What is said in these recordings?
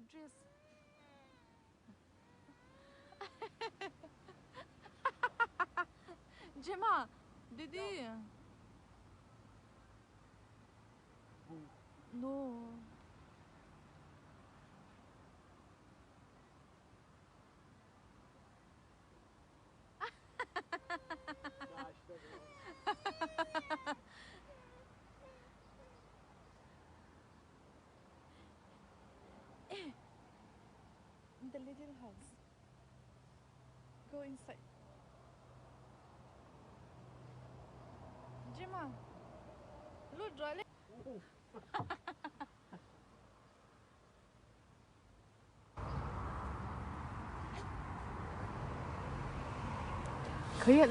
Dress. Gemma, Didi. No. The little house. Go inside. Gemma, look, darling.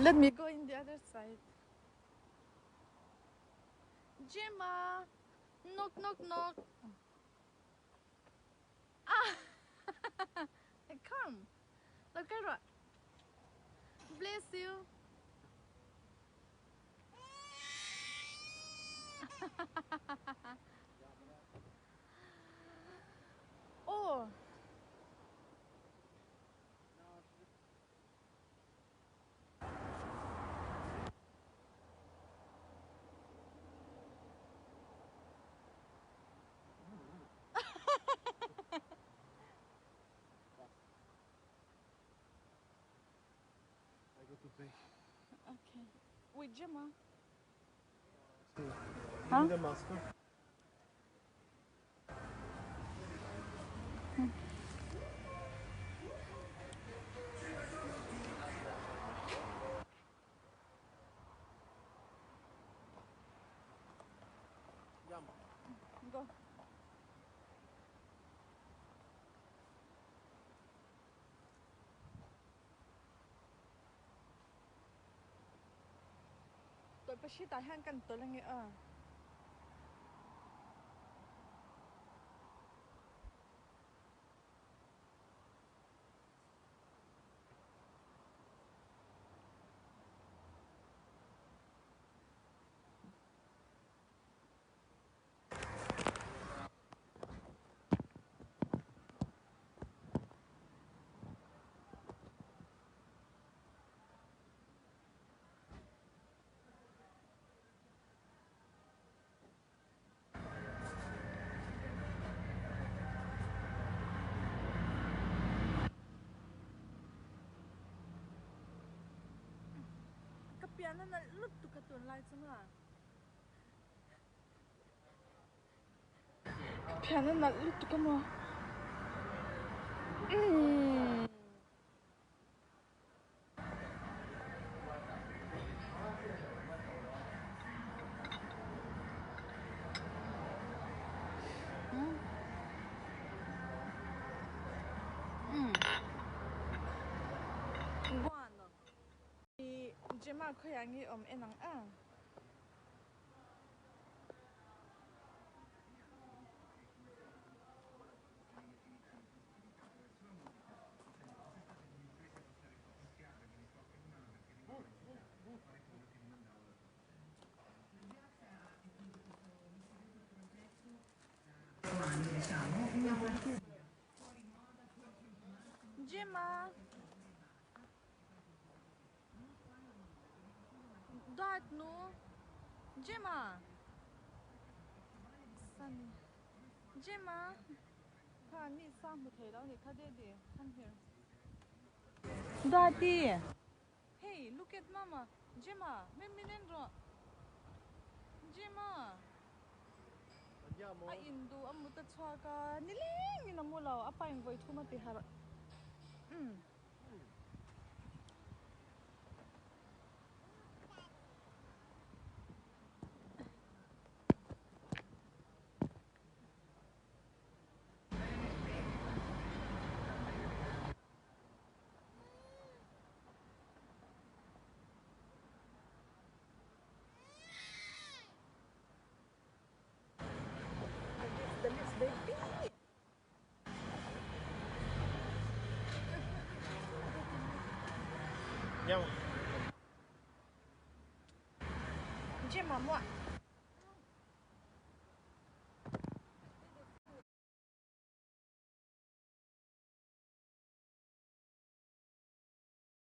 Let me go in the other side. Gemma, knock, knock, knock. Ah, come. Look at her. Bless you. Oh. I go to pay. Okay. Wait, Gemma. Give me the mask. Go. Tôi phải xí tại hang cần tôi là nghe à. Piano na lut tu ka tun lai chuma piano na lut tu ka mo. Gemma khoyangi om enang a. Gemma. Dad no. Gemma. Sunny. Gemma. Kha ni sang mu thei lo ni kha daddy. Come here. Daddy. Hey, look at mama. Gemma, min ro. Gemma. Andiamo. A indu amuta chhuaka niling in amu lo a pain voi thuma ti har. The lips, baby. Andiamo. Gemma, moi.